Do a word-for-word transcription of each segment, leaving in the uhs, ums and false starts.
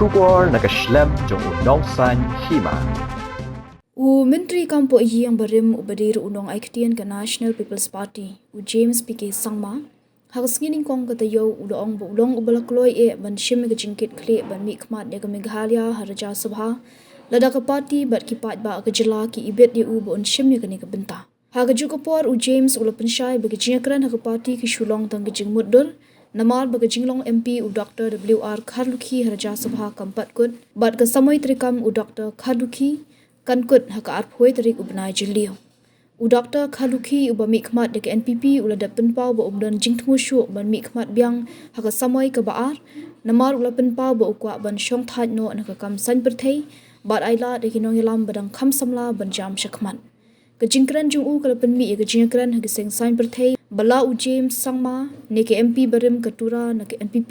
Khubor na ka shlem jong u Nongsaiñ Hima. U Myntri Kam Pohïing barim uba dei ruh u nongai ktien ka National People's Party, u James P K Sangma, ha ka sngi nyngkong ka taïew u la ong ba u long uba la kloi eh ban shim ïa ka jingkitkhlieh ban mihkhmat ïa ka Meghalaya ha Rajya Sabha, lada ka party bad ki paidbah ka jylla ki ibit ïa u ba un shim ïa kane ka bynta. Ha kajuh ka por u James u la pynshai ba ka jingïakren ha ka party ka shu long tang ka jingmutdur, namar ba ka jinglong M P u Doctor W R Kharlukhi ha Rajya Sabha kam pat kut, bad ka samoi treikam u Doctor Kharlukhi kan kut ha ka arphew tarik u bnai Jylliew. U Doctor Kharlukhi uba mihkhmat da ka N P P u la dep pynpaw ba um don jingthmu shuh ban mihkhmat biang ha ka samoi kaba ar, namar u la pynpaw ba u kwah ban shongthait noh na ka kam saiñ pyrthei, bad ailad ïa ki nongïalam ba dang kham samla ban jam shakhmat. Ka jingkren jong u ka la pynmih ïa ka jingïakren ha ka seng saiñ pyrthei ba la u James Sangma ne ka M P barim ka Tura na ka N P P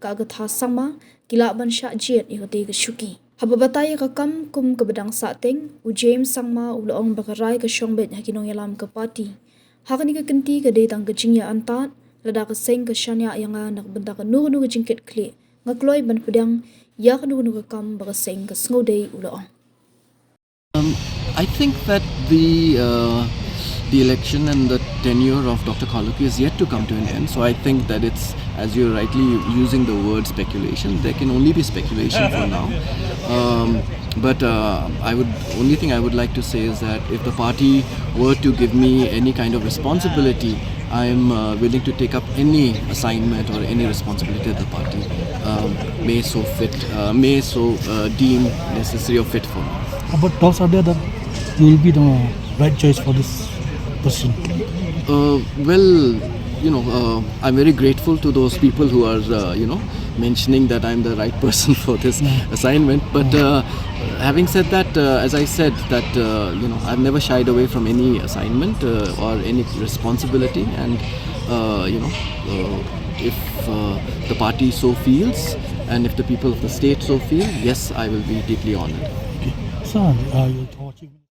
ka Agatha Sangma ki lah ban shah jied ïa katei ka shuki. Haba batai ïa ka kam kum kaba dang sahteng, u James Sangma u la ong ba ka rai ka shong beit ha ki nongïalam ka party. Ha kane ka kynti ka dei tang ka jingïa antad, lada ka seng ka shaniah ïa nga na ka bynta kano kano ka jingkitkhlieh, nga kloi ban pdiang ïa kano kano ka kam ba ka seng ka sngewdei, u la ong. Um, I think that the uh, the election and the tenure of Doctor Kharlukhi is yet to come to an end. So I think that it's, as you're rightly using the word speculation, there can only be speculation for now. Um, but uh, I would only thing I would like to say is that if the party were to give me any kind of responsibility, I'm uh, willing to take up any assignment or any responsibility that the party um, may so fit, uh, may so uh, deem necessary or fit for me. But talks are there that you will be the right choice for this position. Uh, well, you know, uh, I'm very grateful to those people who are, uh, you know, mentioning that I'm the right person for this assignment. But uh, having said that, uh, as I said, that uh, you know, I've never shied away from any assignment uh, or any responsibility, and uh, you know, uh, if uh, the party so feels, and if the people of the state so feel, yes, I will be deeply honored. Okay. Sir, uh, you